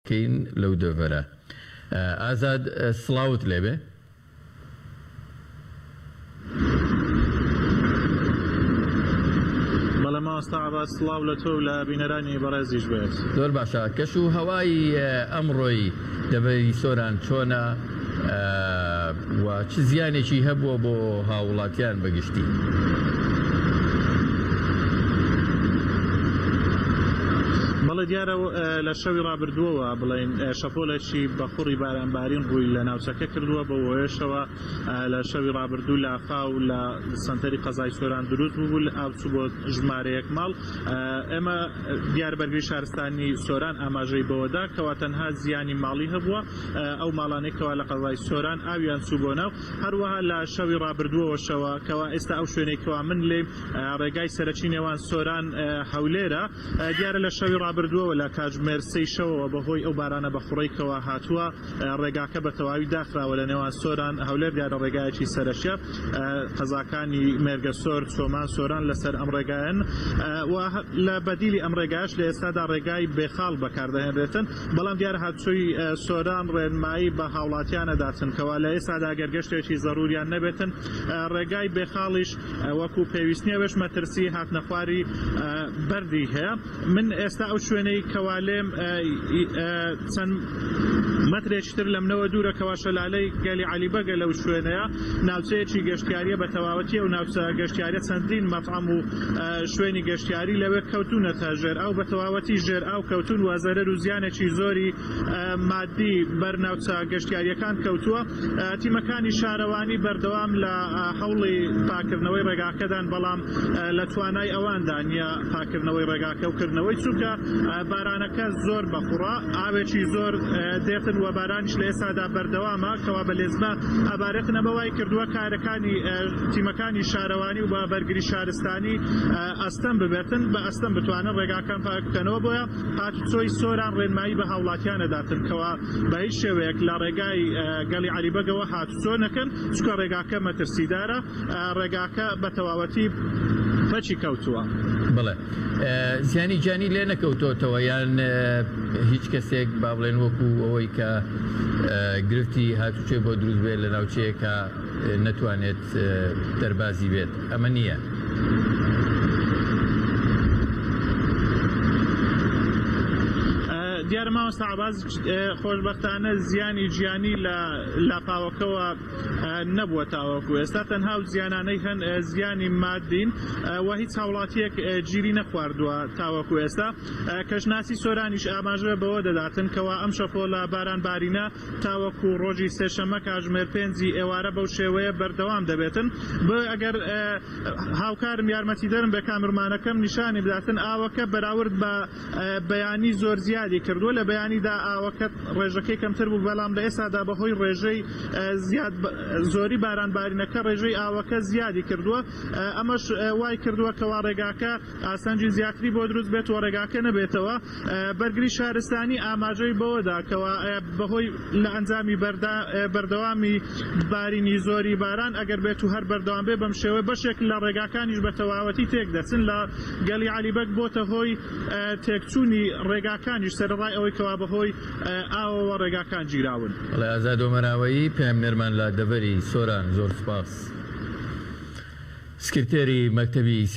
کەین لەو دەڤەرە. ئازاد سڵاوت لێبێ. بەڵێ مامۆستا عەباس سڵاو لە تۆ و لە بینەرانی بەڕێزیش بێت. زۆر باشە کەش و هەوای ئەمڕۆی دەڤەری سۆران چۆنە و چ زیانێکی هەبووە بۆ هاووڵاتیان بە گشتی؟ بەڵێ دیارە لە شەوی ڕابردووەوە بڵێین شەپۆلێکی بەخوڕی بارانبارین ڕووی لە ناوچەکە کردووە، بەو هۆیەشەوە لە شەوی ڕابردوو لافاو لە سەنتەری قەزای سۆران دروست بوو، ئاو چوو بۆ ژمارەیەک ماڵ. ئێمە دیار بەرگری شارستانی سۆران ئاماژەی بەوەدا کەوا تەنها زیانی ماڵی هەبووە، ئەو ماڵانەی کەوا لە قەزای سۆران ئاویان چوو بۆ ناو، هەروەها لە شەوی ڕابردووەوەشەوە کەوا ئێستا ئەو شوێنەی کەوا من لێیم ڕێگای سەرەکی نێوان سۆران هەولێرە، دیارە لە شەوی ڕابردووەوە لە کاتژمێر سێی شەوەوە بەهۆی ئەو بارانە بەخوڕەی کەوا هاتووە ڕێگاکە بە تەواوی داخراوە لە نێوان سۆران هەولێر دیارە ڕێگایەکی سەرەکیە قەزاکانی مێرگەسۆر چۆمان سۆران لەسەر ئەم ڕێگایەن و لە بەدیلی ئەم ڕێگایەش لە ئێستادا ڕێگای بێخاڵ بەکاردەهێنرێتن بەڵام دیارە هاتوچۆی سۆران ڕێنمایی بە هاوڵاتیان ئەداتن کەوا لە ئێستادا گەر گەشتێکی زەروریان نەبێتن ڕێگای بێخاڵیش وەکو پێویست نیە وێش مەترسی هاتنەخواری بەردی هەیە من ئێستا ئەو شوێنەی کەوا لێم چەند مەترێکی تر لەمنەوە دوورە کەوا شەلالەی گەلی عەلی بەگە لەو شوێنەیە ناوچەیەکی گەشتیاریە بە تەواوەتی ئەو ناوچە گەشتیاریە چەندین مەتعەم و شوێنی گەشتیاری لەوێ کەوتونەتە ژێر ئاو بە تەواوەتی ژێر ئاو کەوتون و زەرەر و زیانێکی زۆری مادی بەر ناوچە گەشتیاریەکان کەوتووە. تیمەکانی شارەوانی بەردەوام لە هەوڵی پاکردنەوەی ڕێگاکەدان، بەڵام لە توانای ئەواندا نییە پاکردنەوەی ڕێگاکە و کردنەوەی، چونکە بارانەکە زۆر بەخوڕە، ئاوێکی زۆر دێتن و بارانیش لە ئێستادا بەردەوامە کەوا بە لێزمە ئەبارێتن، ئەمە وای کردووە کارەکانی تیمەکانی شارەوانی و بە بەرگری شارستانی ئەستەم ببێتن، بە ئەستەم بتوانن ڕێگاکان پاک بکەنەوە، بۆیە هاتوچۆی سۆران ڕێنمایی بە هاوڵاتیان ئەداتن کەوا بە هیچ شێوەیەک لە ڕێگای گەڵی عەلی بەگەوە هاتوچۆ نەکەن، چونکە ڕێگاکە مەترسیدارە، ڕێگاکە بە تەواوەتی پەکی کەوتووە. بەڵێ زیانی گیانی لێ نەکەوتۆتەوە یان هیچ کەسێک با بڵێن وەکو ئەوەی کە گرفتی هاتوچۆی بۆ دروست بێت لە ناوچەیەکە نەتوانێت دەربازی بێت ئەمە نییە؟ دیارە مامۆستا عەباس خۆشبەختانە زیانی گیانی لە لافاوەکەوە نەبووە تاوەکو ئێستا تەنها و زیانانەی هەن زیانی مادین و هیچ هاوڵاتیەک گیری نەخواردووە تاوەکو ئێستا کەشناسی سۆرانیش ئاماژە بەوە دەداتن کەوا ئەم شەپۆلە باران بارینە تاوەکو ڕۆژی سێشەممە کاژمێر پێنجی ئێوارە بەو شێوەیە بەردەوام دەبێتن بۆیە ئەگەر هاوکارم یارمەتیدەرم بێ کامرمانەکەم نیشانی بداتن ئاوەکە بەراورد بە بەیانی زۆر زیادی کردووە، لە بەیانیدا ئاوەکە ڕێژەکەی کەمتر بوو، بەڵام لە ئێستادا بەهۆی ڕێژەی زیاد زۆری باران بارینەکە ڕێژەی ئاوەکە زیادی کردووە، ئەمەش وای کردووە کەوا ڕێگاکە ئاسەنگی زیاتری بۆ دروست بێت و ڕێگاکە نەبێتەوە. بەرگری شارستانی ئاماژەی بەوەدا کەوا بەهۆی لە ئەنجامی بەردەوامی بارینی زۆری باران ئەگەر بێت و هەر بەردەوام بێت بەم شێوەیە بەشێک لە ڕێگاکانیش بە تەواوەتی تێکدەچن لە گەلی عەلی بەگ بۆتە هۆی تێکچوونی ڕێگاکانیش سەرەڕای ئەوەی کەوا بەهۆی ئاوەوە ڕێگاکان گیراون. بەڵێ ئازاد ئۆمەراوەیی پەیامنێرمان لە دەڤەری سۆران زۆر سوپاس. سکرتێری مەکتەبی سیاسی.